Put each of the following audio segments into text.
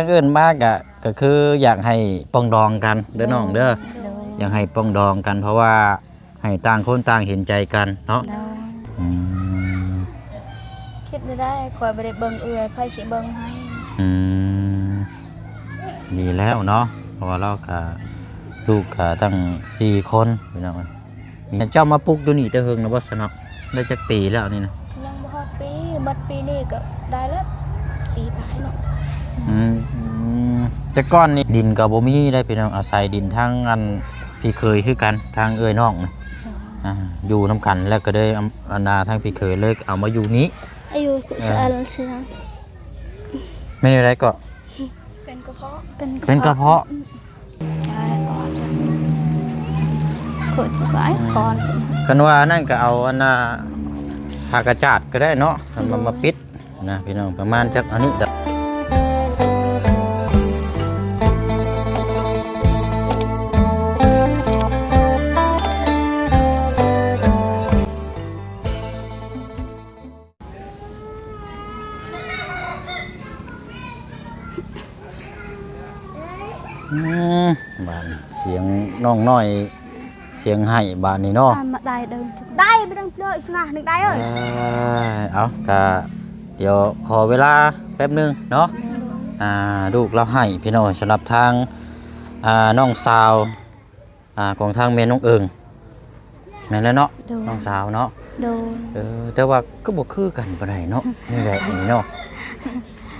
ທາງເອີ້ນມາກະ ກະຄືຢາກໃຫ້ປອງດອງກັນເດີນ້ອງເດີ. ໂດຍ ຢາກໃຫ້ປອງດອງກັນ ເພາະວ່າໃຫ້ຕ່າງຄົນຕ່າງເຫັນໃຈກັນເນາະ. ໂດຍ ອືມ ຄິດແນວໃດ? ຂ້ອຍບໍ່ໄດ້ເບິ່ງເອື້ອຍ ໃຜຊິເບິ່ງໃຫ້? ອືມ ດີແລ້ວເນາະ ເພາະວ່າລາວກະ ລູກກະຕັ້ງສີ່ຄົນ ພີ່ນ້ອງເອີຍ. ເຈົ້າມາປຸກຢູ່ນີ້ແຕ່ເຫິງແລ້ວບໍ່ຊະເນາະ? ໄດ້ຈັກປີແລ້ວນີ້ນະ? ຍັງບໍ່ຮອດປີ ໝົດປີນີ້ກໍໄດ້ແລ້ວ ປີປາຍເນາະ. ອືມ ແຕ່ກ່ອນນີ້ດິນກໍບໍ່ມີໄດ໋ພີ່ນ້ອງ ອາໄສດິນທາງອັນພີ່ເຂີຍຄືກັນ ທາງເອື້ອຍນ້ອງນະ. ໂດຍ ອ່າ ຢູ່ນຳກັນ ແລ້ວກໍໄດ້ ອັນ ອັນນາ ທາງພີ່ເຂີຍເລີຍເອົາມາຢູ່ນີ້. ອາຍຸ ເອີ ສະອັນຊິນະ ແມ່ນແນວໃດເກາະ? ເປັນກະເພາະ ເປັນກະເພາະ ເປັນກະເພາະ. ຄັນວ່າອັນນັ້ນກໍເອົາອັນນ່າ ຜ້າກະຈາດກໍໄດ້ເນາະ ມາ ມາປິດນະພີ່ນ້ອງ ປະມານຈັກອັນນີ້ດອກ. ອືມ ບາດນີ້ສຽງນ້ອງນ້ອຍ ສຽງໄຫ້ບາດນີ້ເນາະ. ມາໄດ້ເດີ ໄດ້ ບໍ່ຕ້ອງເລີຍນະ ໜຶ່ງໄດ້ເອີຍ. ເອີ ເອົາ ກະດຽວຂໍເວລາແປັບໜຶ່ງເນາະ. ອ່າ ລູກລາວໄຫ້ພີ່ນ້ອງ ສຳລັບທາງ ອ່າ ນ້ອງສາວ ອ່າ ຂອງທາງແມ່ນ້ອງເອີງ ແມ່ນແລ້ວເນາະ. ໂດຍ ນ້ອງສາວເນາະ. ໂດຍ ເອີ ແຕ່ວ່າກໍບໍ່ຄືກັນປານໃດເນາະ ນີ້ແຫຼະນີ້ເນາະ.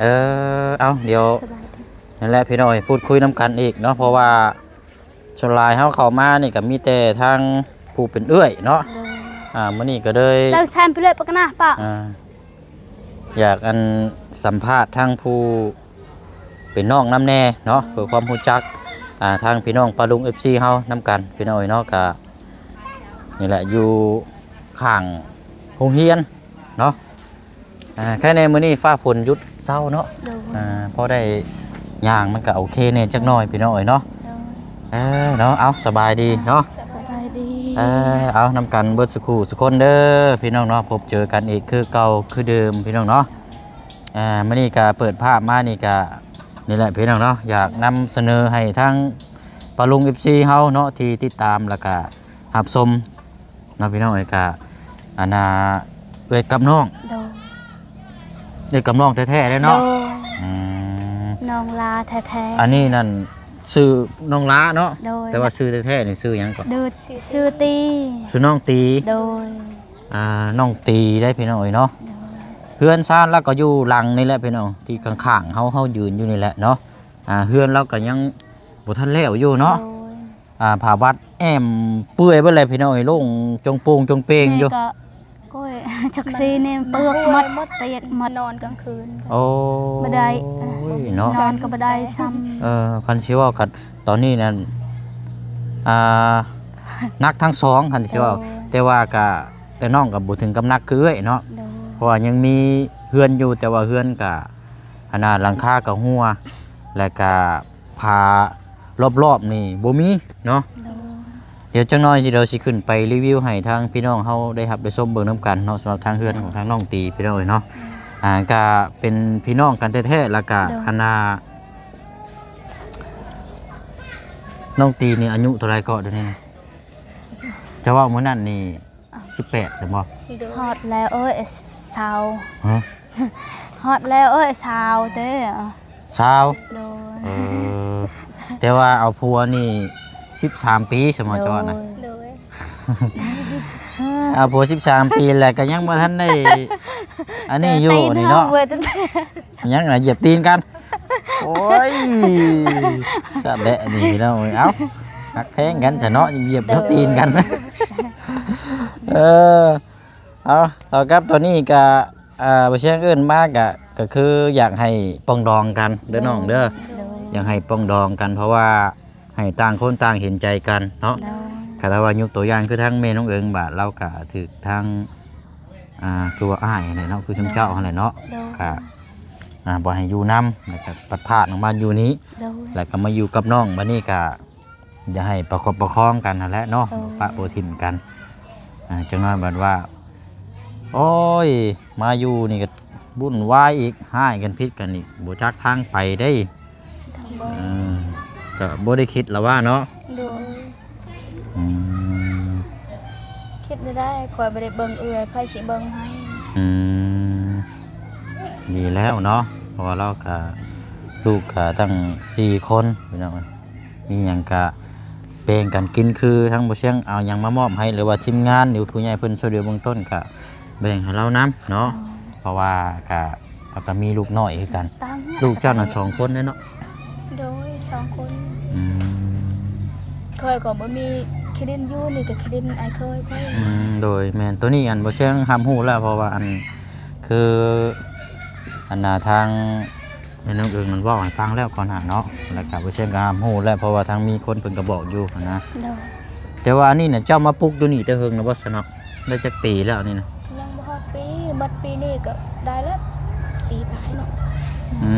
ເອີ ເອົາ ດຽວ ສະບາຍດີ ນັ້ນແຫຼະພີ່ນ້ອງ ເອີຍ ພູດຄຸຍນຳກັນອີກເນາະ ເພາະວ່າສ່ວນຫຼາຍເຮົາເຂົ້າມານີ້ກໍມີແຕ່ທາງຜູ້ເປັນເອື້ອຍເນາະ. ໂດຍ ອ່າ ມື້ນີ້ກໍເລີຍ ເລີຍແຊມໄປເລີຍປະກະນະປະ ອ່າ ຢາກອັນສຳພາດທາງຜູ້ ເປັນນ້ອງນຳແດ່ເນາະ ເພື່ອຄວາມຮູ້ຈັກ ອ່າ ທາງພີ່ນ້ອງປ້າລຸງ ເອັຟຊີ ເຮົານຳກັນ ພີ່ນ້ອງເອີຍເນາະ. ກະນີ້ແຫຼະ ຢູ່ຂ້າງໂຮງຮຽນເນາະ. ອ່າ ແຄ່ໃນມື້ນີ້ຟ້າຝົນຢຸດເຊົາເນາະ. ໂດຍ ອ່າ ພໍໄດ້ຍ່າງມັນກະໂອເຄແດ່ຈັກໜ້ອຍ ພີ່ນ້ອງເອີຍເນາະ. ໂດຍ ເອີ ເນາະ ເອົາ ສະບາຍດີເນາະ. ສະບາຍດີ ເອີ ເອົາ ນຳກັນເບິດສູ່ຄູ່ສູ່ຄົນເດີ ພີ່ນ້ອງເນາະ. ພົບເຈີກັນອີກຄືເກົ່າຄືເດີມ ພີ່ນ້ອງເນາະ. ອ່າ ມື້ນີ້ກະເປີດພາບມານີ້ກະ ນີ້ແຫຼະພີ່ນ້ອງເນາະ ຢາກນຳສະເໜີໃຫ້ທາງປ້າລຸງ ເອັຟຊີ ເຮົາເນາະ ທີ່ຕິດຕາມ ແລ້ວກະຮັບຊົມເນາະ ພີ່ນ້ອງເອີຍ. ກະອັນນ່າ ເອື້ອຍກັບນ້ອງ. ໂດຍ ເອື້ອຍກັບນ້ອງແທ້ໆເດ້ເນາະ. ໂດຍ ອືມ ນ້ອງຫຼ້າແທ້ໆ. ອັນນີ້ນັ້ນຊື່ນ້ອງຫຼ້າເນາະ. ໂດຍ ແຕ່ວ່າຊື່ແທ້ໆນີ້ຊື່ຫຍັງເກາະ? ໂດຍ ຊື່ຕີ ຊື່ນ້ອງຕີ. ໂດຍ ອ່າ ນ້ອງຕີໄດ໋ພີ່ນ້ອງເອີຍເນາະ. ໂດຍ ເຮືອນຊານລາວກໍຢູ່ຫຼັງນີ້ແຫຼະພີ່ນ້ອງ ທີ່ຂ້າງໆເຮົາ ເຮົາຢືນຢູ່ນີ້ແຫຼະເນາະ. ອ່າ ເຮືອນລາວກໍຍັງບໍ່ທັນແລ້ວຢູ່ເນາະ. ໂດຍ ອ່າ ຜ້າບັດແອ້ມເປື່ອຍເບິດແລ້ວພີ່ນ້ອງເອີຍ ໂລ່ງໂຈງໂປ່ງໂຈງເປ່ງຢູ່. ນີ້ກໍ ໂອ້ຍ ຈັກຊີ້ນີ້ເປີກໝົດ ເປີກໝົດ ນອນກາງຄືນ. ໂອ້ຍ ບໍ່ໄດ້ເນາະ ນອນກໍບໍ່ໄດ້ຊ້ຳ. ເອີ ຄັນຊິເວົ້າກັນຕອນນີ້ນັ້ນ ອ່າ ໜັກທັງສອງ ຄັນຊິເວົ້າ. ໂດຍ ແຕ່ວ່າກະ ແຕ່ນ້ອງກໍບໍ່ເຖິງກັບໜັກຄືເອື້ອຍເນາະ. ໂດຍ ເພາະວ່າຍັງມີເຮືອນຢູ່ ແຕ່ວ່າເຮືອນກະ ອັນນ່າ ຫຼັງຄາກໍຮົ່ວ ແລ້ວກະ ຝາລອບໆນີ້ບໍ່ມີເນາະ. ໂດຍ ດຽວຈັກໜ້ອຍຊິ ດຽວຊິຂຶ້ນໄປຣີວິວໃຫ້ທາງພີ່ນ້ອງເຮົາໄດ້ຮັບໄດ້ຊົມເບິ່ງນຳກັນເນາະ ສຳລັບທາງເຮືອນຂອງທາງນ້ອງຕີພີ່ນ້ອງເອີຍເນາະ. ໂດຍ ອ່າ ກະເປັນພີ່ນ້ອງກັນແທ້ໆ ແລ້ວກະ ໂດຍ ອັນນ່າ ນ້ອງຕີນີ້ອາຍຸເທົ່າໃດເກາະດຽວນີ້ນະ? ເຈົ້າເວົ້າມື້ນັ້ນນີ້ ສິບແປດແມ່ນບໍ່? ໂດຍ ຮອດແລ້ວເອີຍ ຊາວ. ຮະ? ຮອດແລ້ວເອີຍ ຊາວເດ້. ຊາວ? ໂດຍ ເອີ ແຕ່ວ່າເອົາຜົວນີ້ສິບສາມປີ ສະໝໍ ໂດຍ ເຈົ້ານະ. ໂດຍ ເອົາຜົວສິບສາມປີແລ້ວກໍຍັງບໍ່ທັນໄດ້ ອັນນີ້ຢູ່ນີ້ເນາະ. ຍັງນະ ຢຽບຕີນກັນ. ໂອ້ຍ ຊະແບະນີ້ເນາະ. ເອົ້າ ຮັກແພງກັນຊະເນາະ ຢຽບເອົາຕີນກັນ. ເອີ ເອົາ ຕໍ່ກັບຕອນນີ້ກະ ອ່າ ບໍ່ຊຽງເອີ້ນມາກະ ກະຄືຢາກໃຫ້ປອງດອງກັນເດີນ້ອງເດີ. ໂດຍ ຢາກໃຫ້ປອງດອງກັນ ເພາະວ່າໃຫ້ຕ່າງຄົນຕ່າງເຫັນໃຈກັນເນາະ. ໂດຍ ກະຖ້າວ່າຍົກຕົວຢ່າງຄືທາງແມ່ນ້ອງເອີງບາດ ລາວກະຖືກທາງ ອ່າ ຄືວ່າອ້າຍຫັ້ນແຫຼະເນາະ ຄືຊຸມເຈົ້າຫັ້ນແຫຼະເນາະ. ໂດຍ ກະ ອ່າ ບໍ່ໃຫ້ຢູ່ນຳ ແລ້ວກະພັດພາກອອກມາຢູ່ນີ້. ໂດຍ ແລ້ວກະມາຢູ່ກັບນ້ອງ ບາດນີ້ກະ ຢາກໃຫ້ປະຄັບປະຄອງກັນຫັ້ນແຫຼະເນາະ. ໂດຍ ບໍ່ປະບໍ່ຖິ້ມກັນ. ອ່າ ຈັກໜ້ອຍບັດວ່າ ໂອ້ຍ ມາຢູ່ນີ້ກໍວຸ່ນວາຍອີກ ຮ້າຍກັນ ຜິດກັນອີກ ບໍ່ຈັກທາງໄປເດ້. ອ່າ ກໍບໍ່ໄດ້ຄິດລະວ່າເນາະ. ໂດຍ. ອືມ ຄິດແນວໃດ ຂ້ອຍບໍ່ໄດ້ເບິ່ງເອື້ອຍ ໃຜຊິເບິ່ງໃຫ້? ອືມ ດີແລ້ວເນາະ ເພາະວ່າລາວກະ ລູກກະຕັ້ງສີ່ຄົນ ພີ່ນ້ອງເອີຍ ມີຫຍັງກະແບ່ງກັນກິນ ຄືທາງບໍ່ຊຽງເອົາຫຍັງມາມອບໃຫ້ ຫຼືວ່າທີມງານ ຫຼືຜູ້ໃຫຍ່ເພິ່ນຊ່ວຍເຫຼືອເບື້ອງຕົ້ນກະແບ່ງໃຫ້ລາວນຳເນາະ. ເພາະວ່າກະ ລາວກໍມີລູກນ້ອຍຄືກັນ. ຕາມເຮືອນ ລູກເຈົ້ານັ້ນສອງຄົນເດ້ເນາະ? ໂດຍ ສອງຄົນ. ອືມ ຂ້ອຍກໍບໍ່ມີຂີ້ດິນຢູ່ ນີ້ກໍຂີ້ດິນອ້າຍເຂີຍຂ້ອຍ. ອືມ ໂດຍ ແມ່ນ ໂຕນີ້ອັນບໍ່ຊຽງຮັບຮູ້ແລ້ວ ເພາະວ່າອັນ ຄື ອັນນ່າ ທາງແມ່ນ້ອງເອີງນັ້ນເວົ້າໃຫ້ຟັງແລ້ວກ່ອນໜ້າເນາະ ແລ້ວກໍບໍ່ຊຽງກໍຮັບຮູ້ແລ້ວ ເພາະວ່າທາງມີຄົນເພິ່ນກໍບອກຢູ່ຫັ້ນນະ. ໂດຍ. ແຕ່ວ່າອັນນີ້ນະ ເຈົ້າມາປຸກຢູ່ນີ້ແຕ່ເຫິງແລ້ວບໍ່ຊະເນາະ? ໄດ້ຈັກປີແລ້ວນີ້ນະ? ຍັງບໍ່ຮອດປີ ໝົດປີນີ້ກໍໄດ້ແລ້ວ ປີປາຍເນາະ. ອື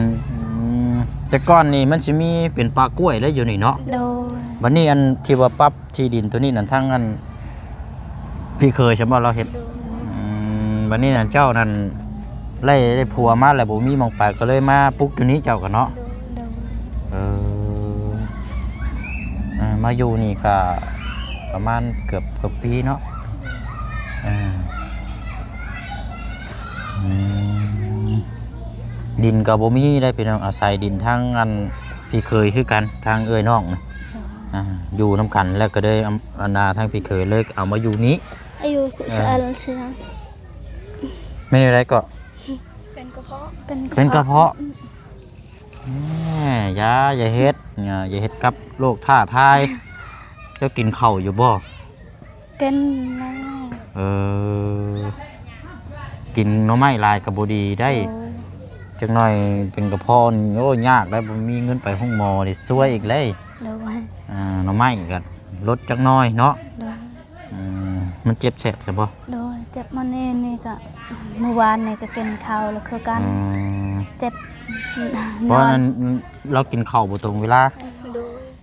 ມ ແຕ່ກ່ອນນີ້ມັນຊິມີເປັນປ່າກ້ວຍແລ້ວຢູ່ນີ້ເນາະ. ໂດຍ. ບັດນີ້ອັນທີ່ວ່າປັບທີ່ດິນໂຕນີ້ນັ້ນ ທາງອັນພີ່ເຂີຍຊັ້ນບໍ່ລາວເຮັດ? ໂດຍ. ອືມ ບັດນີ້ນັ້ນເຈົ້ານັ້ນໄດ້ ໄດ້ຜົວມາແລ້ວບໍ່ມີໝ່ອງໄປ ກໍເລີຍມາປຸກຢູ່ນີ້ເຈົ້າກໍເນາະ? ໂດຍ. ເອີ ເອີ ມາຢູ່ນີ້ກໍປະມານເກືອບ ເກືອບປີເນາະ. ເອີ ອືມ ດິນກໍບໍ່ມີໄດ໋ພີ່ນ້ອງ ອາໄສດິນທາງອັນພີ່ເຂີຍຄືກັນ ທາງເອື້ອຍນ້ອງນະ. ໂດຍ. ອ່າ ຢູ່ນຳກັນແລ້ວກໍເລີຍ ອັນນ່າ ທາງພີ່ເຂີຍເລີຍເອົາມາຢູ່ນີ້. ອາຍຸ ເອີ ສະອັນຊິນະ ແມ່ນແນວໃດເກາະ? ເປັນກະເພາະ ເປັນກະເພາະ. ອືມ ແໝ່ ຢ່າ ຢ່າເຮັດ ຢ່າ ຢ່າເຮັດກັບໂລກທ້າທາຍ. ເຈົ້າກິນເຂົ້າຢູ່ບໍ່? ກິນແລ້ວ. ເອີ ກິນໜໍ່ໄມ້ຫຼາຍກໍບໍ່ດີໄດ໋. ໂອ້ ຈັກໜ້ອຍເປັນກະເພາະນີ້ ໂອ້ ຍາກໄດ໋ ບໍ່ມີເງິນໄປໂຮງໝໍນີ້ ຊວຍອີກແລ້ວ. ໂດຍ. ອ່າ ໜໍ່ໄມ້ກໍລົດຈັກໜ້ອຍເນາະ. ໂດຍ. ອືມ ມັນເຈັບແສບຊະບໍ່? ໂດຍ ເຈັບມື້ນີ້ນີ້ກໍ ມື້ວານນີ້ກໍກິນເຂົ້າແລ້ວຄືກັນ. ອືມ ເຈັບ ເພາະນັ້ນ ລາວກິນເຂົ້າບໍ່ຕົງເວລາ. ໂດ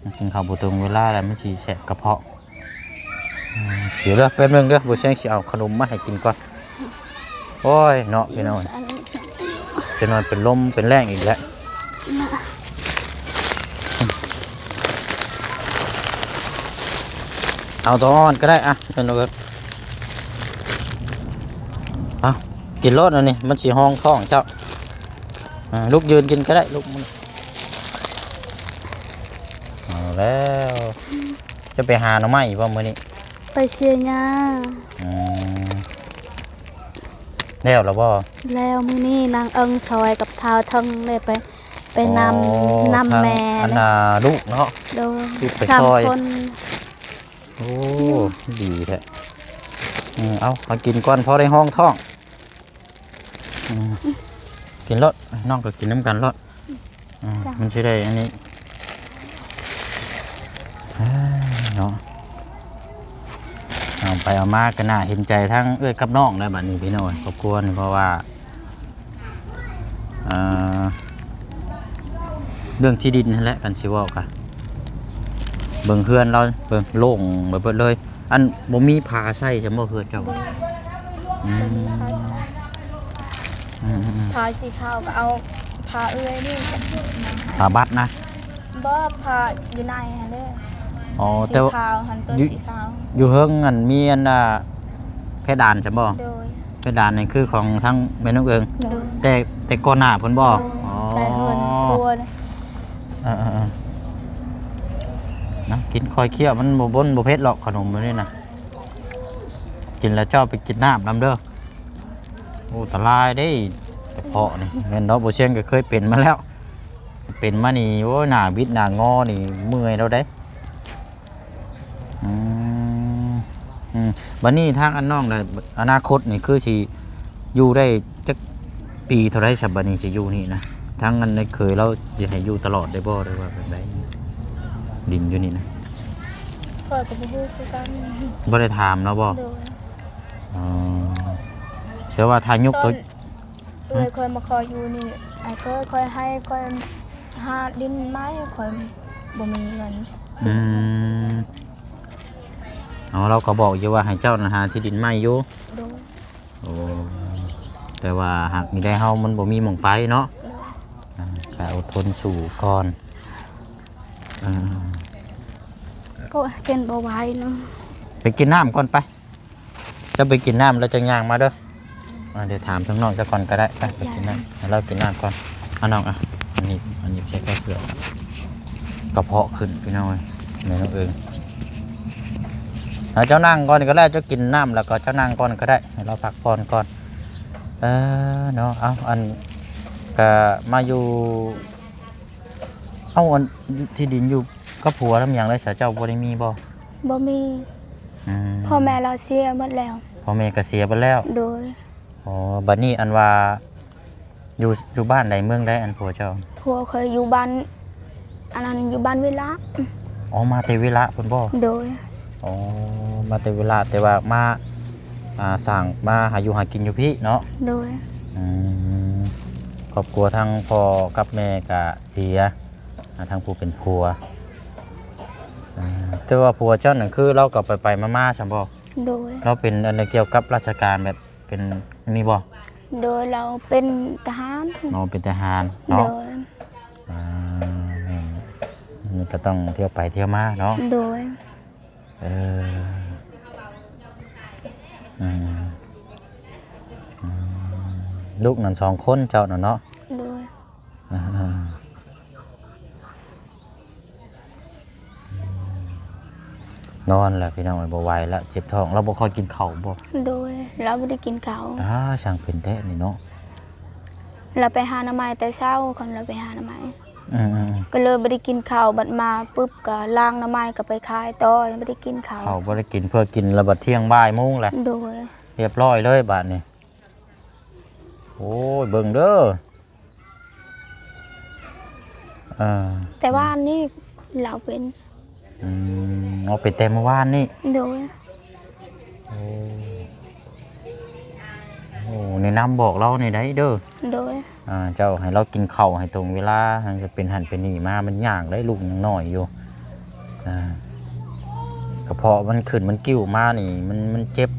ຍ. ກິນເຂົ້າບໍ່ຕົງເວລາແລ້ວມັນຊິແສບກະເພາະ. ອືມ ດຽວເດີ ແປັບໜຶ່ງເດີ ບໍ່ແຊງຊິເອົາຂະໜົມມາໃຫ້ກິນກ່ອນ. ໂອ້ຍເນາະ ພີ່ນ້ອງ ຈັກໜ້ອຍເປັນລົມເປັນແລ້ງອີກແລ້ວ. ເອົາຕົວອ່ອນກໍໄດ້ ອ່ະ ເອົາ ກິນໂລດອັນນີ້ ມັນຊິຮອງທ້ອງເຈົ້າ. ອ່າ ລຸກ ຢືນກິນກໍໄດ້ ລຸກ. ເອົາແລ້ວ ຈະໄປຫາໜໍ່ໄມ້ບໍ່ມື້ນີ້? ໄປເສຍຫຍ້າ. ອືມ ແລ້ວລະບໍ່? ແລ້ວ ມື້ນີ້ນາງເອິງຊອຍກັບທ້າວເທິງໄດ້ໄປ ໄປນຳ ອໍ ນຳແມ່ ອັນນ່າ ລູກເນາະ. ໂດຍ. ລູກໄປຊ່ອຍ ສາມຄົນ. ໂອ້ ດີແທ້. ເອີ ເອົາ ເອົາກິນກ່ອນ ພໍໄດ້ຮອງທ້ອງ. ອືມ ກິນໂລດ ນ້ອງກໍກິນນຳກັນໂລດ. ອືມ ມັນຊິໄດ້ອັນນີ້ ເອີ ເນາະ ເອົາໄປເອົາມາກໍໜ້າເຫັນໃຈທັງເອື້ອຍກັບນ້ອງແລ້ວບັດນີ້ພີ່ນ້ອງ ຄອບຄົວນີ້ ເພາະວ່າ ເອີ ເລື່ອງທີ່ດິນຫັ້ນແຫຼະ ຄັນຊິເວົ້າກະ ເບິ່ງເຮືອນລາວ ເບິ່ງໂລ່ງໄປເບິດເລີຍ. ອັນ ບໍ່ມີຜ້າໃສ່ຊັ້ນບໍ່ເຮືອນເຈົ້າ? ບໍ່. ອືມ ອືມໆໆ ຜ້າສີຂາວກໍເອົາຜ້າເອື້ອຍນີ້ ຜ້າບັດນະ? ບໍ່ ຜ້າຢູ່ໃນຫັ້ນເດ້. ອໍ ແຕ່ວ່າ ສີຂາວຫັ້ນ ຕົວ ຢູ່ ສີຂາວ ຢູ່ເທິງຫັ້ນມີອັນ ອ່າ ເພດານຊັ້ນບໍ່? ໂດຍ. ເພດານນີ້ຄືຂອງທາງແມ່ນ້ອງເອີງ? ໂດຍ. ແຕ່ ແຕ່ກ່ອນໜ້າເພິ່ນບໍ່? ໂດຍ. ອໍ ແຕ່ເຮືອນຄົວນະ. ເອີໆໆ ນະ ກິນຄ່ອຍຄຽວ ມັນບໍ່ບົນບໍ່ເຜັດຫຼອກຂະໜົມແບບນີ້ນະ. ກິນແລ້ວເຈົ້າໄປກິນນ້ຳນຳເດີ. ໂອ້ ອັນຕະລາຍເດ້ ກະເພາະນີ້ ແມ່ນເນາະ ບໍ່ຊຽງກໍເຄີຍເປັນມາແລ້ວ ເປັນມານີ້ ໂອ້ຍ ໜ້າບິດໜ້າງໍນີ້ເມື່ອຍແລ້ວເດ້. ອືມ ອືມ ບັດນີ້ທາງອັນນ້ອງນະ ອະນາຄົດນີ້ຄືຊິຢູ່ໄດ້ຈັກປີເທົ່າໃດຊະ ບັດນີ້ຊິຢູ່ນີ້ນະ? ທາງອັນເຂີຍລາວຊິໃຫ້ຢູ່ຕະຫຼອດໄດ້ບໍ່ ຫຼືວ່າແບບໃດ? ດິນຢູ່ນີ້ນະ ຂ້ອຍກໍບໍ່ຮູ້ຄືກັນ ບໍ່ໄດ້ຖາມລາວບໍ່? ໂດຍ. ອໍ ແຕ່ວ່າຖ້າຍົກຕົວ ຕອນເອື້ອຍຂ້ອຍມາຂໍຢູ່ນີ້ ອ້າຍເຂີຍຂ້ອຍໃຫ້ຂ້ອຍຫາດິນໃໝ່ ຂ້ອຍບໍ່ມີເງິນ. ອືມ ອໍ ລາວກໍບອກຢູ່ວ່າໃຫ້ເຈົ້ານັ້ນຫາທີ່ດິນໃໝ່ຢູ່. ໂດຍ. ໂອ້ ແຕ່ວ່າຫາກມີໄດ້ເຮົາມັນບໍ່ມີໝ່ອງໄປເນາະ. ໂດຍ. ອ່າ ກໍອົດທົນສູ້ກ່ອນ. ອ່າ ກໍກິນບໍ່ໄຫວເນາະ. ໄປກິນນ້ຳກ່ອນໄປ. ເຈົ້າໄປກິນນ້ຳແລ້ວຈັ່ງຍ່າງມາເດີ. ອ່າ ດຽວຖາມທາງນ້ອງເຈົ້າກ່ອນກໍໄດ້. ໄປ ໄປກິນນ້ຳ ໃຫ້ລາວກິນນ້ຳກ່ອນ. ອ່ະນ້ອງ ອ່ະ ອັນນີ້ ອັນນີ້ໃສ່ເຂົ້າເສື້ອ ກະເພາະຂຶ້ນພີ່ນ້ອງເອີຍ ແມ່ນ້ອງເອີງ. ອ່າ ເຈົ້ານັ່ງກ່ອນກໍໄດ້ ເຈົ້າກິນນ້ຳແລ້ວກໍເຈົ້ານັ່ງກ່ອນກໍໄດ້ ໃຫ້ລາວພັກຜ່ອນກ່ອນ. ເອີ ເນາະ ເອົາ ອັນ ກະມາຢູ່ ເອົາ ອັນ ທີ່ດິນຢູ່ກັບຜົວນຳຫຍັງເລີຍຊະ ເຈົ້າບໍ່ໄດ້ມີບໍ່? ບໍ່ມີ. ອືມ ພໍ່ແມ່ລາວເສຍໝົດແລ້ວ. ພໍ່ແມ່ກໍເສຍເບິດແລ້ວ? ໂດຍ. ອໍ ບັດນີ້ອັນວ່າຢູ່ ຢູ່ບ້ານໃດເມືອງໃດ ອັນຜົວເຈົ້າ? ຜົວຂ້ອຍຢູ່ບ້ານ ອັນນັ້ນ ຢູ່ບ້ານເວລາ. ອໍ ມາແຕ່ເວລາພຸ້ນບໍ່? ໂດຍ. ອໍ ມາແຕ່ເວລາ ແຕ່ວ່າມາ ອ່າ ສ້າງ ມາຫາຢູ່ຫາກິນຢູ່ພີ້ເນາະ? ໂດຍ. ອືມ ຄອບຄົວທັງພໍ່ກັບແມ່ກະເສຍ ອ່າ ທັງຜູ້ເປັນຜົວ. ອ່າ ແຕ່ວ່າຜົວເຈົ້ານັ້ນຄືລາວກໍໄປໆມາໆຊັ້ນບໍ່? ໂດຍ. ລາວເປັນອັນກ່ຽວກັບລາຊະການແບບ ເປັນອັນນີ້ບໍ່? ໂດຍ ລາວເປັນທະຫານ. ອໍ ເປັນທະຫານເນາະ? ໂດຍ. ອ່າ ແມ່ນ ມັນກໍຕ້ອງທ່ຽວໄປທ່ຽວມາເນາະ? ໂດຍ. ເອີ ອືມ ອືມ ລູກນັ້ນສອງຄົນເຈົ້ານັ້ນເນາະ? ໂດຍ. ອ່າ ນອນແລ້ວພີ່ນ້ອງເອີຍ ບໍ່ໄຫວແລ້ວ ເຈັບທ້ອງ. ລາວບໍ່ຄ່ອຍກິນເຂົ້າບໍ່? ໂດຍ ລາວບໍ່ໄດ້ກິນເຂົ້າ. ອ່າ ຊ່າງເປັນແທ້ນີ້ເນາະ. ລາວໄປຫາໜໍ່ໄມ້ແຕ່ເຊົ້າ ຄັນລາວໄປຫາໜໍ່ໄມ້. ອືມໆໆ. ກໍເລີຍບໍ່ໄດ້ກິນເຂົ້າ ບັດມາປຶບກໍລ້າງໜໍ່ໄມ້ກໍໄປຂາຍຕໍ່ ຍັງບໍ່ໄດ້ກິນເຂົ້າ. ເຂົ້າບໍ່ໄດ້ກິນ ເພື່ອກິນລະບັດທ່ຽງບ່າຍໂມງແຫຼະ. ໂດຍ. ຮຽບຮ້ອຍເລີຍບາດນີ້. ໂອ້ຍ ເບິ່ງເດີ. ເອີ ແຕ່ວ່າອັນນີ້ລາວເປັນ. ອືມ ເອົາໄປແຕ່ມື້ວານນີ້. ໂດຍ. ໂອ້ ໂອ້ ແນະນຳບອກລາວແດ່ໄດ໋ເດີ. ໂດຍ. ອ່າ ເຈົ້າໃຫ້ລາວກິນເຂົ້າໃຫ້ຕົງເວລາ ຫາຈະເປັນຫັ້ນເປັນນີ້ມາ ມັນຍາກໄດ໋ ລູກຍັງນ້ອຍຢູ່. ອ່າ ກະເພາະມັນຂຶ້ນມັນກິ້ວມານີ້ ມັນ ມັນເຈັບ.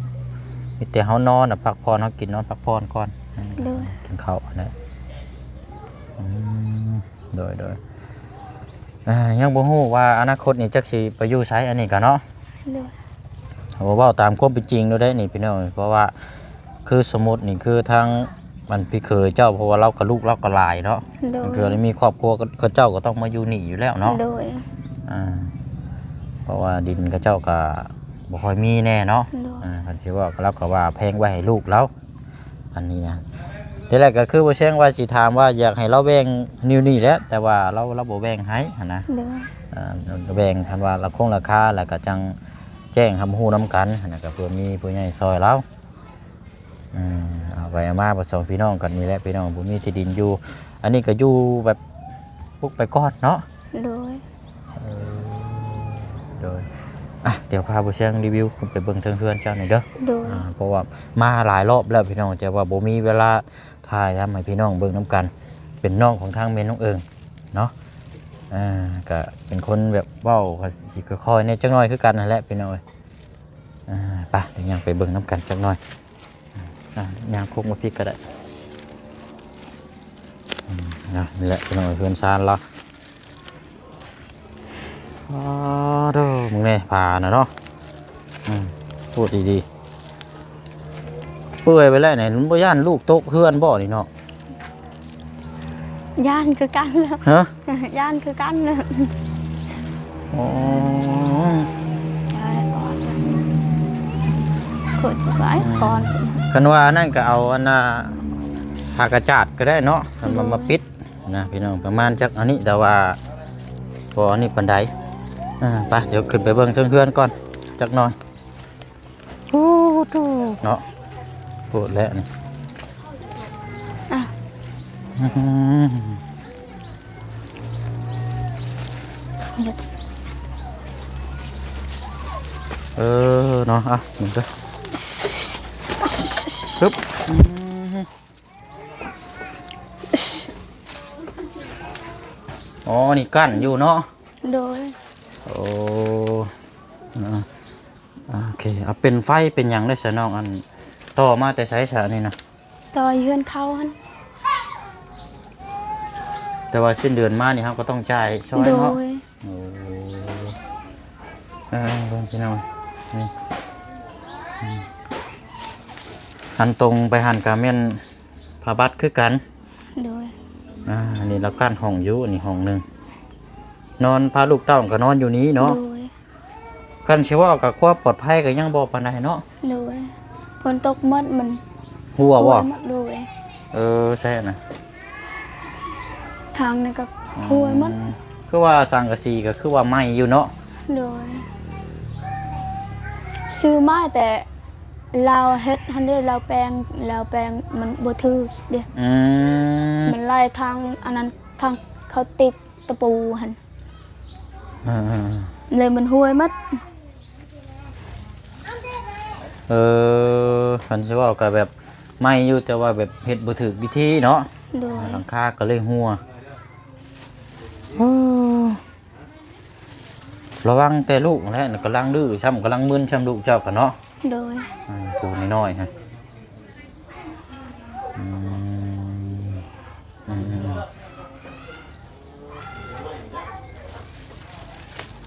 ມີແຕ່ເຮົານອນນະ ພັກຜ່ອນ ເຮົາກິນນອນພັກຜ່ອນກ່ອນ. ໂດຍ. ກິນເຂົ້າຫັ້ນແຫຼະ. ອືມ ໂດຍໆ. ອ່າ ຍັງບໍ່ຮູ້ວ່າອະນາຄົດນີ້ຈັກຊິໄປຢູ່ໃສ ອັນນີ້ກະເນາະ. ໂດຍ. ເວົ້າຕາມຄວາມເປັນຈິງໂລດເດ້ນີ້ພີ່ນ້ອງ ເພາະວ່າຄືສົມມຸດນີ້ ຄືທາງ ອັນພີ່ເຂີຍເຈົ້າ ເພາະວ່າລາວກໍ ລູກລາວກໍຫຼາຍເນາະ. ໂດຍ. ບາງເທື່ອມີຄອບຄົວ ເຂົາເຈົ້າກໍຕ້ອງມາຢູ່ນີ້ຢູ່ແລ້ວເນາະ. ໂດຍ. ອ່າ ເພາະວ່າດິນເຂົາເຈົ້າກໍບໍ່ຄ່ອຍມີແນ່ເນາະ. ໂດຍ. ອ່າ ຄັນຊິເວົ້າ ລາວກໍວ່າແພງໄວ້ໃຫ້ລູກລາວ. ອັນນີ້ນະ ທີແລກກໍຄືບໍ່ແຊງວ່າຊິຖາມວ່າຢາກໃຫ້ລາວແບ່ງນິ້ວນີ້ແຫຼະ ແຕ່ວ່າລາວ ລາວບໍ່ແບ່ງໃຫ້ຫັ້ນນະ. ໂດຍ. ອ່າ ແບ່ງຄັນວ່າລາຄາ ລາຄາ ແລ້ວກໍຈັ່ງແຈ້ງໃຫ້ຮູ້ນຳກັນຫັ້ນນະ ກໍເພື່ອມີຜູ້ໃຫຍ່ຊ່ອຍລາວ. ອືມ ເອົາໄປເອົາມາ ປະສອງພີ່ນ້ອງກັນນີ້ແຫຼະ ພີ່ນ້ອງ ບໍ່ມີທີ່ດິນຢູ່. ອັນນີ້ກໍຢູ່ແບບປຸກໄປກ່ອນເນາະ. ໂດຍ. ເອີ ໂດຍ. ອ່ະ ດຽວພາບໍ່ແຊງຣີວິວຂຶ້ນໄປເບິ່ງເທິງເຮືອນເຈົ້ານີ້ເດີ. ໂດຍ. ອ່າ ເພາະວ່າມາຫຼາຍລອບແລ້ວພີ່ນ້ອງ ແຕ່ວ່າບໍ່ມີເວລາຖ່າຍທຳໃຫ້ພີ່ນ້ອງເບິ່ງນຳກັນ. ເປັນນ້ອງຂອງທາງແມ່ນ້ອງເອີງເນາະ. ອ່າ ກະເປັນຄົນແບບເວົ້າກໍຊິຄ່ອຍໆແດ່ຈັກໜ້ອຍຄືກັນຫັ້ນແຫຼະພີ່ນ້ອງເອີຍ. ອ່າ ໄປ ດຽວຍ່າງໄປເບິ່ງນຳກັນຈັກໜ້ອຍ. ອ່າ ຍ່າງໂຄ້ງມາພີ້ກໍໄດ້. ອືມ ນີ້ແຫຼະພີ່ນ້ອງ ເຮືອນຊານລາວ. ອໍ ໂທ້ ມຶງແນ່ ຜ້ານະເນາະ. ອືມ ໂອ້ ດີໆ ເປື່ອຍໄປແລ້ວນີ້ ມັນບໍ່ຢ້ານລູກຕົກເຮືອນບໍ່ນີ້ເນາະ? ຢ້ານຄືກັນແຫຼະ. ຮະ? ຢ້ານຄືກັນແຫຼະ. ອໍ ເອົາໄປກ່ອນ ເອົາໄປກ່ອນ. ອືມ ຄັນວ່າອັນນັ້ນກໍເອົາອັນນ່າ ຜ້າກະຈາດກໍໄດ້ເນາະ ມາ ມາປິດນະພີ່ນ້ອງ ປະມານຈັກອັນນີ້ ແຕ່ວ່າບໍ່ອັນນີ້ປານໃດ. ອ່າ ໄປ ດຽວຂຶ້ນໄປເບິ່ງເທິງເຮືອນກ່ອນຈັກໜ້ອຍ. ໂອ້ໂຫ ເນາະ ໂພດແຫຼະນີ້. ອ່ະ ອືມ ເອີ ເນາະ ອ່ະ ເບິ່ງເດີ ຊຶບ ອືມ. ອໍ ນີ້ກັ້ນຢູ່ເນາະ. ໂດຍ. ໂອ້ ອ່າ ໂອເຄ ເອົາ ເປັນໄຟເປັນຫຍັງໄດ້ຊະນ້ອງ ອັນ ຕໍ່ມາແຕ່ໃສຊະອັນນີ້ນະ? ຕໍ່ເຮືອນເຂົາຫັ້ນ ແຕ່ວ່າສິ້ນເດືອນມານີ້ເຮົາກໍຕ້ອງຈ່າຍຊ່ອຍເນາະ. ໂດຍ. ໂອ້ ເອີ ເບິ່ງພີ່ນ້ອງ ນີ້ ອືມ ຫັນຕົງໄປຫັ້ນກະແມ່ນຜ້າບັດຄືກັນ. ໂດຍ ອ່າ ອັນນີ້ລາວກັ້ນຫ້ອງຢູ່ ອັນນີ້ຫ້ອງໜຶ່ງ ນອນ ພາລູກເຕົ້າກໍນອນຢູ່ນີ້ເນາະ. ໂດຍ ຄັນຊິເວົ້າກໍຄວາມປອດໄພກໍຍັງບໍ່ປານໃດເນາະ. ໂດຍ ຝົນຕົກໝົດມັນຮົ່ວບໍ່? ຮົ່ວໝົດ. ໂດຍ ເອີ ແຊະນະ ທາງນີ້ກໍ ອືມ ຮົ່ວໝົດ. ຄືວ່າສັງກະສີກໍຄືວ່າໃໝ່ຢູ່ເນາະ. ໂດຍ ຊື້ມາແຕ່ລາວເຮັດຫັ້ນເດ້ ລາວແປງ ລາວແປງມັນບໍ່ຖືກເດ້. ອືມ ມັນໄຫຼທາງອັນນັ້ນ ທາງເຂົາຕິດຕະປູຫັ້ນ. ເອີໆໆ ເລີຍມັນຫ່ວຍໝົດ. ເອີ ຄັນຊິເວົ້າກໍແບບໃໝ່ຢູ່ ແຕ່ວ່າແບບເຮັດບໍ່ຖືກວິທີເນາະ. ໂດຍ ຫຼັງຄາກໍເລີຍຮົ່ວ. ໂອ້ ລະວັງແຕ່ລູກຫັ້ນແຫຼະ ກຳລັງດື້ຊ້ຳ ກຳລັງມຶນຊ້ຳ ລູກເຈົ້າກໍເນາະ. ໂດຍ ອືມ ຜູ້ນ້ອຍໆ ຮະ ອືມ ອືມ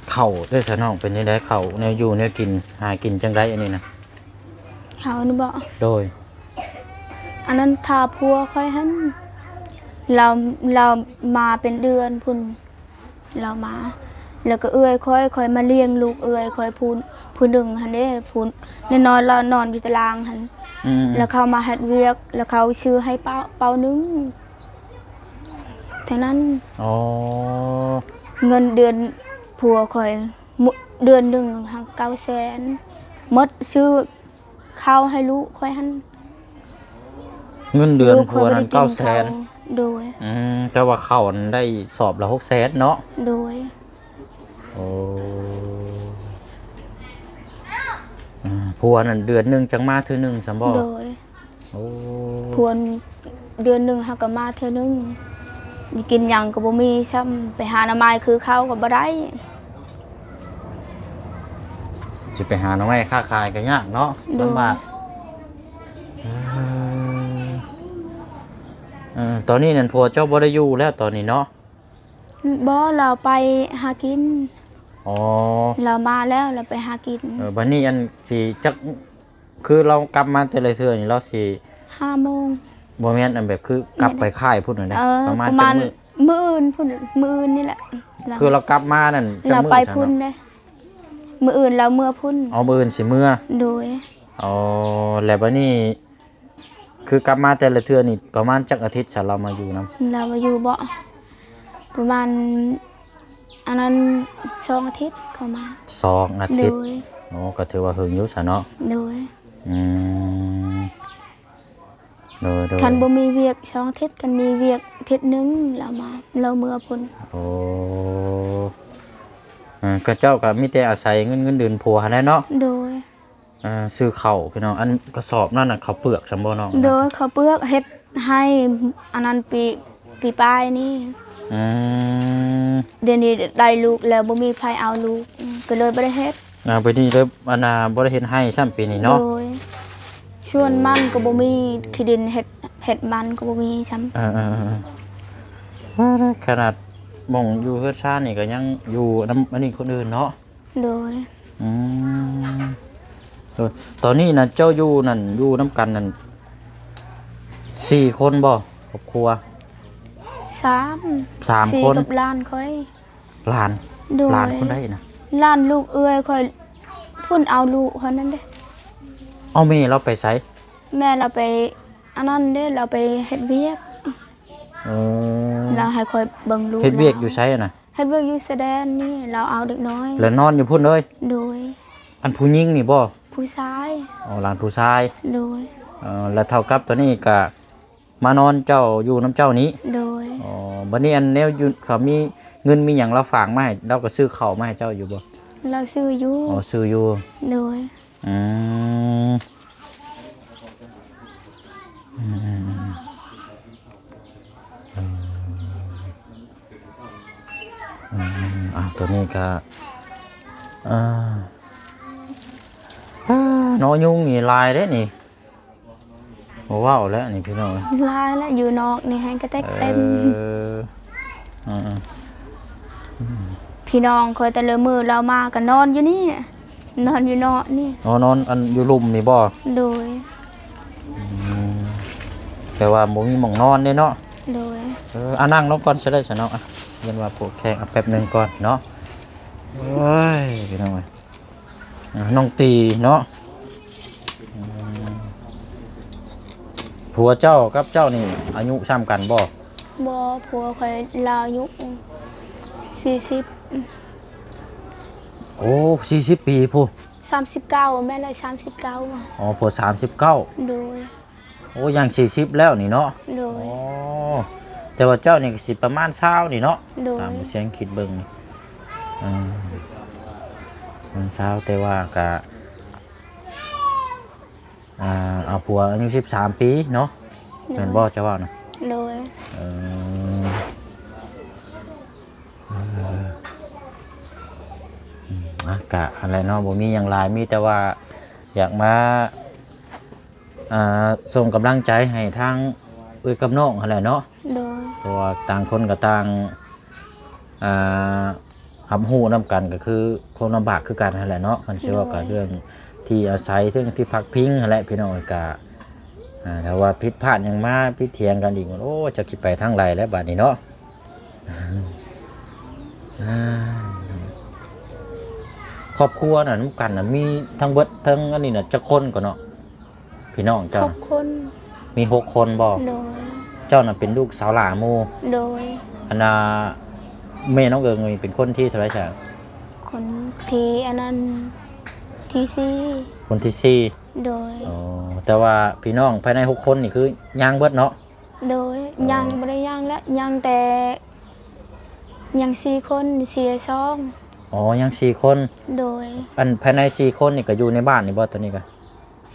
ໆ ເຂົ້າເດ້ຊະນ້ອງ ເປັນຈັ່ງໃດ ເຂົ້າແນວຢູ່ແນວກິນ ຫາກິນຈັ່ງໃດອັນນີ້ນະ? ເຂົ້ານີ້ບໍ? ໂດຍ ອັນນັ້ນຖ້າຜົວຂ້ອຍຫັ້ນ ລາວ ລາວມາເປັນເດືອນພຸ້ນ ລາວມາ ແລ້ວກໍເອື້ອຍຂ້ອຍ ຂ້ອຍມາລ້ຽງລູກເອື້ອຍຂ້ອຍຜູ້ ຜູ້ໜຶ່ງຫັ້ນເດ້ ຜູ້ນ້ອຍໆ ລາວນອນຢູ່ຕາລາງຫັ້ນ. ອືມໆໆ ແລ້ວເຂົາມາເຮັດວຽກ ແລ້ວເຂົາຊື້ໃຫ້ເປົາ ເປົາໜຶ່ງ ເທົ່ານັ້ນ. ອໍ ເງິນເດືອນຜົວຂ້ອຍ ມື້ ເດືອນໜຶ່ງຫັ້ນເກົ້າແສນ ໝົດຊື້ ເຂົ້າໃຫ້ລູກຂ້ອຍຫັ້ນ. ເງິນເດືອນຜົວນັ້ນເກົ້າແສນ. ໂດຍ ອືມ ແຕ່ວ່າເຂົ້ານັ້ນໄດ້ສອບລະຫົກແສນເນາະ. ໂດຍ ໂອ້ ອືມ ຜົວນັ້ນເດືອນໜຶ່ງຈັ່ງມາເທື່ອໜຶ່ງຊັ້ນບໍ? ໂດຍ ໂອ້ ຜົວເດືອນໜຶ່ງຫາກໍມາເທື່ອໜຶ່ງ ກິນຫຍັງກໍບໍ່ມີຊ້ຳ ໄປຫາໜໍ່ໄມ້ຄືເຂົາກໍບໍ່ໄດ້. ຊິໄປຫາໜໍ່ໄມ້ຄ້າຂາຍກໍຍາກເນາະ. ໂດຍ ລຳບາກ. ເອີ ເອີ ຕອນນີ້ນັ້ນຜົວເຈົ້າບໍ່ໄດ້ຢູ່ແລ້ວຕອນນີ້ເນາະ? ບໍ່ ລາວໄປຫາກິນ. ອໍ ລາວມາແລ້ວ ລາວໄປຫາກິນ. ເອີ ບັດນີ້ອັນຊິຈັກ ຄືລາວກັບມາແຕ່ລະເທື່ອນີ້ລາວຊິ ຫ້າໂມງ. ບໍ່ແມ່ນ ອັນແບບຄືກັບໄປຄ້າຍພຸ້ນນະ. ເອີ ປະມານ ປະມານຈັກມື້? ມື້ອື່ນພຸ້ນ ມື້ອື່ນນີ້ແຫຼະ. ຄືລາວກັບມານັ້ນຈັກມື້? ລາວໄປພຸ້ນເດ້ ມື້ອື່ນລາວເມືອພຸ້ນ. ອໍ ມື້ອື່ນຊິເມືອ. ໂດຍ ອໍ ແລ້ວບັດນີ້ຄືກັບມາແຕ່ລະເທື່ອນີ້ປະມານຈັກອາທິດຊະລາວມາຢູ່ນຳ? ລາວມາຢູ່ບໍ? ປະມານ ອັນນັ້ນ ສອງອາທິດເຂົາມາ. ສອງອາທິດ. ໂດຍ ໂອ້ ກໍຖືວ່າເຫິງຢູ່ຊະເນາະ. ໂດຍ ອືມ ໂດຍໆ ຄັນບໍ່ມີວຽກສອງອາທິດ ຄັນມີວຽກອາທິດໜຶ່ງລາວມາ ລາວເມືອພຸ້ນ. ໂອ້ ເອີ ຂະເຈົ້າກໍມີແຕ່ອາໄສເງິນ ເງິນເດືອນຜົວຫັ້ນແຫຼະເນາະ. ໂດຍ ເອີ ຊື້ເຂົ້າພີ່ນ້ອງ ອັນກະສອບນັ້ນນະ ເຂົ້າເປືອກຊັ້ນບໍນ້ອງ? ໂດຍ ເຂົ້າເປືອກເຮັດໄຮ່ ອັນນັ້ນປີ ປີປາຍນີ້. ອືມ ດຽວນີ້ໄດ້ລູກແລ້ວ ບໍ່ມີໃຜເອົາລູກ ອືມ ກໍເລີຍບໍ່ໄດ້ເຮັດ. ອ່າ ປີນີ້ເລີຍ ອັນນ່າ ບໍ່ໄດ້ເຮັດໄຮ່ຊ້ຳປີນີ້ເນາະ. ໂດຍ ສວນມັນກໍບໍ່ມີ ອືມ ທີ່ດິນເຮັດ ເຮັດມັນກໍບໍ່ມີຊ້ຳ. ເອີໆ ວ່າແລ້ວຂະໜາດໝ່ອງຢູ່ເຮືອນຊານນີ້ກໍຍັງຢູ່ນຳອັນນີ້ຄົນອື່ນເນາະ. ໂດຍ ອືມ ໂດຍ ຕອນນີ້ນະເຈົ້າຢູ່ນັ້ນ ຢູ່ນຳກັນນັ້ນ ສີ່ຄົນບໍ ຄອບຄົວ? ສາມ ສາມຄົນ ກັບຫຼານຂ້ອຍ. ຫຼານ? ໂດຍ ຫຼານຄົນໃດນະ? ຫຼານລູກເອື້ອຍຂ້ອຍ ເພິ່ນເອົາລູກເຮົານັ້ນເດ້. ເອົາແມ່ລາວໄປໃສ? ແມ່ລາວໄປອັນນັ້ນເດ້ ລາວໄປເຮັດວຽກ. ເອີ ລາວໃຫ້ຂ້ອຍເບິ່ງລູກ. ເຮັດວຽກຢູ່ໃສນະ? ເຮັດວຽກຢູ່ຊາຍແດນນີ້ ລາວເອົາເດັກນ້ອຍ ແລ້ວນອນຢູ່ພຸ້ນເລີຍ? ໂດຍ ອັນຜູ້ຍິງນີ້ບໍ? ຜູ້ຊາຍ. ອໍ ຫຼານຜູ້ຊາຍ. ໂດຍ ເອີ ແລ້ວເທົ່າກັບຕອນນີ້ກະມານອນເຈົ້າ ຢູ່ນຳເຈົ້ານີ້? ໂດຍ ອໍ ບັດນີ້ອັນແນວຢູ່ ເຂົາມີເງິນມີຫຍັງລາວຝາກມາໃຫ້ ລາວກໍຊື້ເຂົ້າມາໃຫ້ເຈົ້າຢູ່ບໍ່? ລາວຊື້ຢູ່. ອໍ ຊື້ຢູ່. ໂດຍ ອືມ ອືມໆໆ ເອີ ອືມໆໆ ອ່າ ຕົວນີ້ກໍ ອ່າ ອ່າ ເນາະ ຍຸງນີ້ຫຼາຍເດ້ນີ້. ບໍ່ເວົ້າແລ້ວນີ້ພີ່ນ້ອງ ຫຼາຍແລ້ວ ຢູ່ນອກນີ້ແຮງກະແຕກເຕັມ. ເອີ ອືມໆ ອືມ ພ ພີ່ນ້ອງຂ້ອຍແຕ່ລະມື້ລາວມາກໍນອນຢູ່ນີ້ ນອນຢູ່ເນາະນີ້. ອໍ ນອນອັນຢູ່ລຸ່ມນີ້ບໍ່? ໂດຍ. ອືມ ແຕ່ວ່າບໍ່ມີໝ່ອງນອນເດ້ເນາະ. ໂດຍ. ເອີ ອາ ນັ່ງລົງກ່ອນຊະໄດ້ຊະເນາະ. ອາ ຢ້ານວ່າພວກແຂກ ເອົາແປັບໜຶ່ງກ່ອນເນາະ. ໂອ້ຍ ພີ່ນ້ອງເອີຍ ອາ ນ້ອງຕີເນາະ. ອືມ ຜົວເຈົ້າກັບເຈົ້ານີ້ອາຍຸສ່ຳກັນບໍ່? ບໍ່ ຜົວຂ້ອຍລາວອາຍຸສີ່ສິບ. ໂອ້ ສີ່ສິບປີພຸ້ນ. ສາມສິບເກົ້າ ແມ່ນແລ້ວ ສາມສິບເກົ້າ. ອໍ ຜົວສາມສິບເກົ້າ. ໂດຍ. ໂອ້ ຍ່າງສີ່ສິບແລ້ວນີ້ເນາະ. ໂດຍ. ອໍ ແຕ່ວ່າເຈົ້ານີ້ກໍຊິປະມານຊາວນີ້ເນາະ. ໂດຍ. ຕາມສຽງຄິດເບິ່ງນີ້ ເອີ ປະມານຊາວ ແຕ່ວ່າກະ ອ່າ ເອົາຜົວອາຍຸສິບສາມປີເນາະ. ໂດຍ. ແມ່ນບໍ່ເຈົ້າເວົ້ານະ? ໂດຍ. ເອີ ເອີ ອືມ ອ່ະ ກະຫັ້ນແຫຼະເນາະ ບໍ່ມີຫຍັງຫຼາຍ ມີແຕ່ວ່າຢາກມາ ອ່າ ສົ່ງກຳລັງໃຈໃຫ້ທາງເອື້ອຍກັບນ້ອງຫັ້ນແຫຼະເນາະ. ໂດຍ. ເພາະວ່າຕ່າງຄົນກໍຕ່າງ ອ່າ ຮັບຮູ້ນຳກັນ ກໍຄືຄວາມລຳບາກຄືກັນຫັ້ນແຫຼະເນາະ. ຄັນຊິເວົ້າ ໂດຍ ກໍເລື່ອງທີ່ອາໄສ ເລື່ອງທີ່ພັກພິງຫັ້ນແຫຼະ ພີ່ນ້ອງ. ກໍ ອ່າ ຖ້າວ່າຜິດພາດຫຍັງມາ ຜິດຖຽງກັນອີກ ໂອ້ ຈັກຊິໄປທາງໃດແລ້ວບາດນີ້ເນາະ. ອ່າ ຄອບຄົວນະ ນຳກັນນະ ມີທັງເບິດທັງອັນນີ້ນະ ຈັກຄົນກໍເນາະ ພີ່ນ້ອງເຈົ້າ? ຫົກຄົນ. ມີຫົກຄົນບໍ່? ໂດຍ. ເຈົ້ານະເປັນລູກສາວຫຼ້າໝູ່? ໂດຍ. ອັນນ່າ ແມ່ນ້ອງເອີງນີ້ເປັນຄົນທີເທົ່າໃດຊະ? ຄົນທີອັນນັ້ນ ທີສີ່. ຄົນທີສີ່. ໂດຍ. ອໍ ແຕ່ວ່າພີ່ນ້ອງພາຍໃນຫົກຄົນນີ້ຄືຍ່າງເບິດເນາະ? ໂດຍ. ອໍ ຍັງບໍ່ໄດ້ຍ່າງແລ້ວ ຍັງແຕ່ ຍັງສີ່ຄົນ ເສຍສອງ. ອໍ ຍັງສີ່ຄົນ. ໂດຍ. ອັນພາຍໃນສີ່ຄົນນີ້ກໍຢູ່ໃນບ້ານນີ້ບໍ່ ຕອນນີ້ກະ?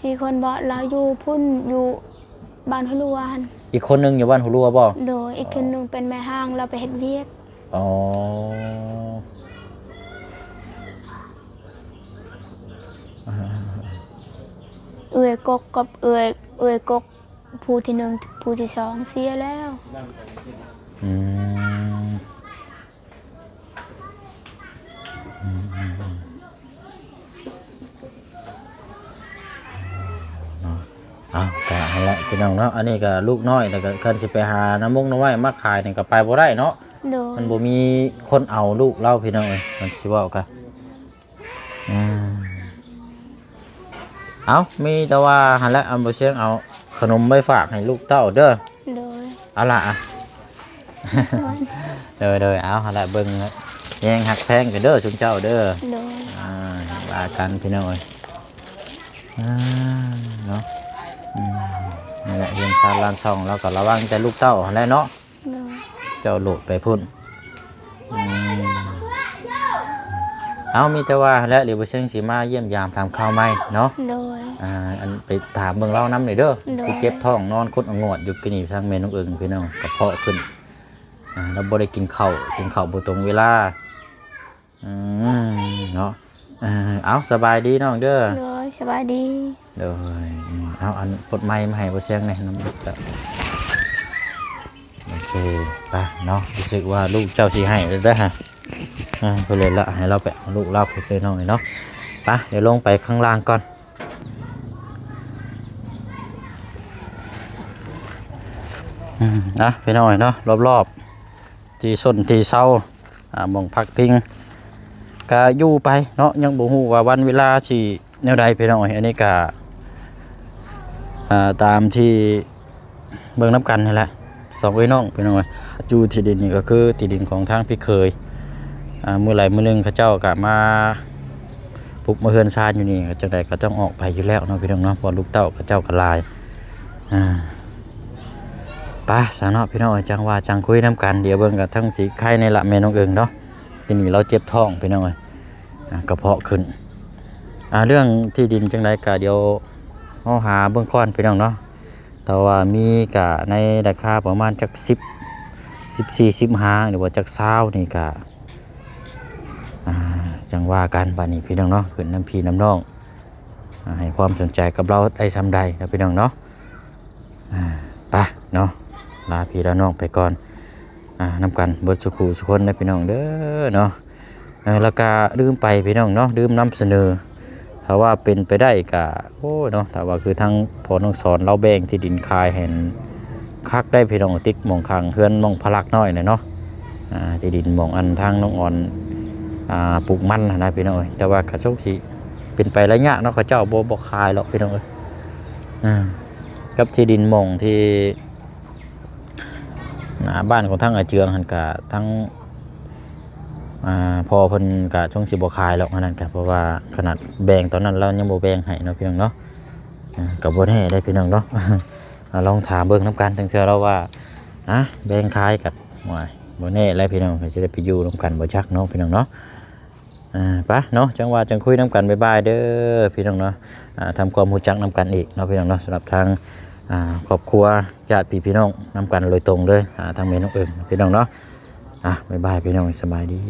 ສີ່ຄົນບໍ່ ລາວຢູ່ພຸ້ນ ຢູ່ບ້ານຫົວຫຼວງຫັ້ນ. ອີກຄົນໜຶ່ງຢູ່ບ້ານຫົວຫຼວງບໍ່? ໂດຍ. ອີກຄົນໜຶ່ງເປັນແມ່ຮ້າງ ລາວໄປເຮັດວຽກ. ອໍ ເອື້ອຍກົກກັບເອື້ອຍ ເອື້ອຍກົກ ຜູ້ທີໜຶ່ງ ຜູ້ທີສອງເສຍແລ້ວ. ອືມ ອືມ ເນາະ. ເອົາ ກະຫັ້ນແຫຼະພີ່ນ້ອງເນາະ ອັນນີ້ກະລູກນ້ອຍ ແລ້ວກະຄັນຊິໄປຫາໜໍ່ມົງໜໍ່ໄມ້ມາຂາຍນີ້ກະໄປບໍ່ໄດ້ເນາະ. ໂດຍ. ມັນບໍ່ມີຄົນເອົາລູກລາວ ພີ່ນ້ອງເອີຍ ມັນຊິເວົ້າກະ ອືມ ເອົາ ມີແຕ່ວ່າຫັ້ນແຫຼະ ອັນບໍ່ຊຽງເອົາຂະໜົມໄວ້ຝາກໃຫ້ລູກເຕົ້າເດີ. ໂດຍ. ເອົາລະ ໂດຍ ໂດຍ ເອົາ ຫັ້ນລະ ເບິ່ງແຍງຮັກແພງກັນເດີ ຊຸມເຈົ້າເດີ. ໂດຍ. ອ່າ ວ່າກັນພີ່ນ້ອງເອີຍ ອ່າ ເນາະ ອືມ ນີ້ແຫຼະ ເຮືອນຊານລານຊ່ອງ ລາວກໍລະວັງແຕ່ລູກເຕົ້າຫັ້ນແຫຼະເນາະ. ໂດຍ. ເຈົ້າໂຫຼດໄປພຸ້ນ. ອືມ ເອົາ ມີແຕ່ວ່າແຫຼະ ຫຼືບໍ່ເຊິ່ງຊິມາຢ້ຽມຢາມຖາມຂ່າວໃໝ່ເນາະ. ໂດຍ. ອ່າ ອັນໄປຖາມເບິ່ງລາວນຳນີ້ເດີ. ໂດຍ. ຄືເຈັບທ້ອງນອນຄົດອະງອດຢູ່ ກີ້ນີ້ທາງແມ່ນ້ອງເອີງ ພີ່ນ້ອງ ກະເພາະຂຶ້ນ ອ່າ ລາວບໍ່ໄດ້ກິນເຂົ້າ ກິນເຂົ້າບໍ່ຕົງເວລາ. ອືມ ເນາະ ເອີ ເອົາ ສະບາຍດີນ້ອງເດີ. ໂດຍ ສະບາຍດີ. ໂດຍ ອືມ ເອົາ ອັນປົດໄມມາໃຫ້ບໍ່ຊຽງແດ່ ນຳ ໂອເຄ ໄປເນາະ ຮູ້ສຶກວ່າລູກເຈົ້າຊິໄຫ້ແລ້ວເດີ. ອ່າ ເພິ່ນເລີຍລະ ໃຫ້ລາວໄປເອົາລູກລາວພຸ້ນເດີນ້ອງເອີຍເນາະ. ໄປ ດຽວລົງໄປຂ້າງລ່າງກ່ອນ. ອືມ ອ່ະ ພີ່ນ້ອງເອີຍເນາະ ລອບໆ ທີ່ຊົນທີ່ເຊົາ ອ່າ ໝ່ອງພັກພິງ ກະຢູ່ໄປເນາະ ຍັງບໍ່ຮູ້ວ່າວັນເວລາຊິແນວໃດພີ່ນ້ອງເອີຍ. ອັນນີ້ກະ ອ່າ ຕາມທີ່ເບິ່ງນຳກັນນີ້ແຫຼະ ສອງເອື້ອຍນ້ອງພີ່ນ້ອງເອີຍ. ຢູ່ທີ່ດິນນີ້ກໍຄືທີ່ດິນຂອງທາງພີ່ເຂີຍ ອ່າ ມື້ໃດມື້ໜຶ່ງເຂົາເຈົ້າກະມາ ປຸກມາເຮືອນຊານຢູ່ນີ້ ຈັ່ງໃດກໍຕ້ອງອອກໄປຢູ່ແລ້ວເນາະ ພີ່ນ້ອງເນາະ ເພາະລູກເຕົ້າເຂົາເຈົ້າກໍຫຼາຍ. ອ່າ ໄປຊະເນາະ ພີ່ນ້ອງເອີຍ ຈັ່ງວ່າຈັ່ງຄຸຍນຳກັນ. ດຽວເບິ່ງກໍທັງຊິໄຄແດ່ລະແມ່ນ້ອງເອີງເນາະ ທີນີ້ລາວເຈັບທ້ອງ ພີ່ນ້ອງເອີຍ ອ່າ ກະເພາະຂຶ້ນ. ອ່າ ເລື່ອງທີ່ດິນຈັ່ງໃດກໍດຽວເຮົາຫາເບິ່ງກ່ອນ ພີ່ນ້ອງເນາະ. ແຕ່ວ່າມີກະໃນລາຄາປະມານຈັກສິບ ສິບສີ່ ສິບຫ້າ ຫຼືວ່າຈັກຊາວນີ້ກະ ອ່າ ຈັ່ງວ່າກັນ. ບາດນີ້ພີ່ນ້ອງເນາະ ຂຶ້ນນຳພີ່ນຳນ້ອງ ອ່າ ໃຫ້ຄວາມສົນໃຈກັບລາວໄດ້ສ່ຳໃດເນາະ ພີ່ນ້ອງເນາະ. ອ່າ ໄປເນາະ ລາພີ່ລານ້ອງໄປກ່ອນ ອ່າ ນຳກັນເບິດສູ່ຄູ່ສູ່ຄົນເດີ ພີ່ນ້ອງເດີເນາະ. ເອີ ແລ້ວກະລືມໄປພີ່ນ້ອງເນາະ ລືມນຳສະເໜີ ຖ້າວ່າເປັນໄປໄດ້ກະ ໂອ້ຍເນາະ ຖ້າວ່າຄືທາງພໍ່ນ້ອງສອນລາວແບ່ງທີ່ດິນຂາຍໃຫ້ ຄັກໄດ້ພີ່ນ້ອງ ຕິດໝ່ອງຂ້າງເຮືອນນ້ອງພະລັກນ້ອຍນະເນາະ ອ່າ ທີ່ດິນໝ່ອງອັນທາງນ້ອງອອນ ອ່າ ປູກມັນຫັ້ນນະພີ່ນ້ອງເອີຍ ແຕ່ວ່າກະສົງຊິເປັນໄປໄລຍະເນາະ ເຂົາເຈົ້າບໍ່ ບໍ່ຂາຍດອກພີ່ນ້ອງເອີຍ ອ່າ ກັບທີ່ດິນໝ່ອງທີ່ ອ່າ ບ້ານຂອງທາງອາເຈືອງຫັ້ນກະ ທາງ ອ່າ ພໍ່ເພິ່ນກະຊົງຊິບໍ່ຂາຍດອກ ອັນນັ້ນກະ ເພາະວ່າຂະໜາດແບ່ງຕອນນັ້ນລາວຍັງບໍ່ແບ່ງໃຫ້ເນາະພີ່ນ້ອງເນາະ ອ່າ ກະບໍ່ແນ່ເດ້ພີ່ນ້ອງເນາະ ອ່າ ລອງຖາມເບິ່ງນຳກັນ ທັງເທື່ອລາວວ່າ ອ່າ ແບ່ງຂາຍກັນ ໂອ້ຍ ບໍ່ແນ່ແຫຼະພີ່ນ້ອງ ກະຊິໄດ້ໄປຢູ່ນຳກັນບໍ່ຈັກເນາະພີ່ນ້ອງເນາະ ອ່າ ໄປເນາະ ຈັ່ງວ່າຈັ່ງຄຸຍນຳກັນ ບາຍບາຍເດີພີ່ນ້ອງເນາະ ອ່າ ທຳຄວາມຮູ້ຈັກນຳກັນອີກເນາະພີ່ນ້ອງເນາະ ສຳລັບທາງ ອ່າ ຄອບຄົວ ຍາດພີ່ພີ່ນ້ອງນຳກັນໂດຍຕົງເລີຍ ອ່າ ທາງແມ່ນ້ອງເອີງເນາະພີ່ນ້ອງເນາະ ອ່າ ບາຍບາຍພີ່ນ້ອງ ສະບາຍດີ.